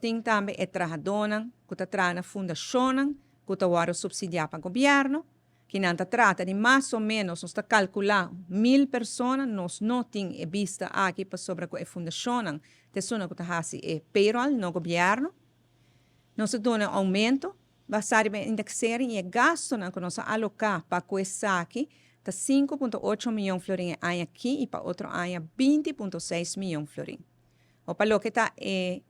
Tin tambe e trahadónan ku ta traha na fundashonnan ku ta wòrdu supsidiá pa gobièrnu, ki nan ta trata di mas o ménos, nos ta kalkulá 1000 persona, nos no tin e bista aki pasobra ku e fundashonnan ta esunnan ku ta hasi e payroll, no gobièrnu. Nos ta duna oumento basá riba e indexering i e gastunan ku nos a aloká pa ku esaki ta 5,8 mion florin e aña aki i pa otro aña 20,6 mion florin. O pa loke ta e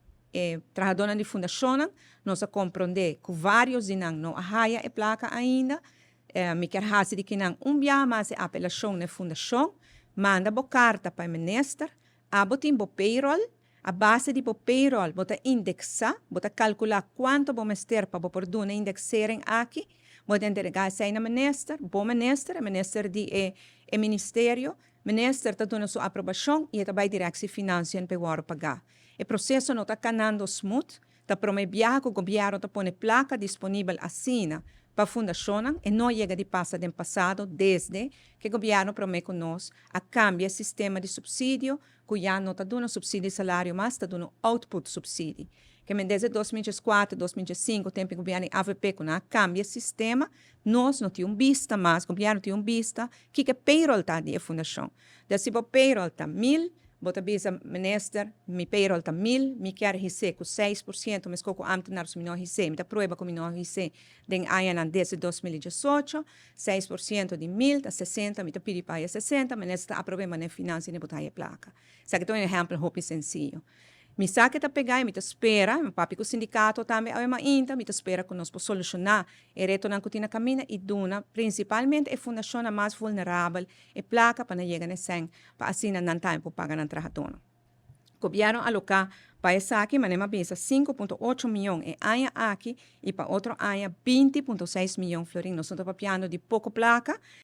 trahadónan di fundashonnan, nos a komprondé ku vários di nan no a haya e plaka ainda. Mi kier hasi di kinan un biaha mas e apelashon na e fundashon: manda bo karta pa e minister, abo tin bo payroll, a base di bo payroll bo ta indeksá, bo ta kalkulá kuantu bo mester pa bo por duna indexering aki, bo ta entregá esei na minister, bo minister, e minister di e ministerio, minister ta duna su aprobashon i e ta bai Directie Financiën pa e wòrdu pagá. E proseso no ta kanando smooth, ta promé biaha ku gobièrnu ta pone plaka disponibel asina pa fundashonnan, e no yega di pasa den pasado desde ku gobièrnu promé ku nos a kambia e sistema di supsidio, ku ya no ta duna supsidio di salario mas, ta duna output subsidie. Ke men desde 2004, 2005, tempu gobièrnu AVP ku nan a kambia e sistema, nos no tin un bista mas, gobièrnu tin un bista kiko payroll ta di e fundashon. Dus si bo payroll ta 1000, bo ta bisa minister: "Mi payroll ta 1000, mi kier his'é ku 6%, meskos ku ambtenaar, mi no his'é, mi ta prueba ku mi no his'é den añanan desde 2018, 6% di 1000 ta 60, mi ta pidi pa 60" minister ta aprobá, ma Financiën bo ta e plaka. Esaki ta un ehèmpel hopi sensiyo. Mi sa ku ta pegá i mi ta spera, mi papia ku sindikato tambe awe mainta, mi ta spera ku nos por solushoná e retonan ku tin na kaminda i duna prinsipalmente e fundashonnan mas vulnerabel e plaka pa nan yega na sèn pa asina nan tambe por paga nan trahadónan. Gobièrnu a aloká pa esaki, manera mi a bisa, 5,8 mion e aña aki i pa otro aña 20,6 mion florin. Nos no ta papiando di poko plaka.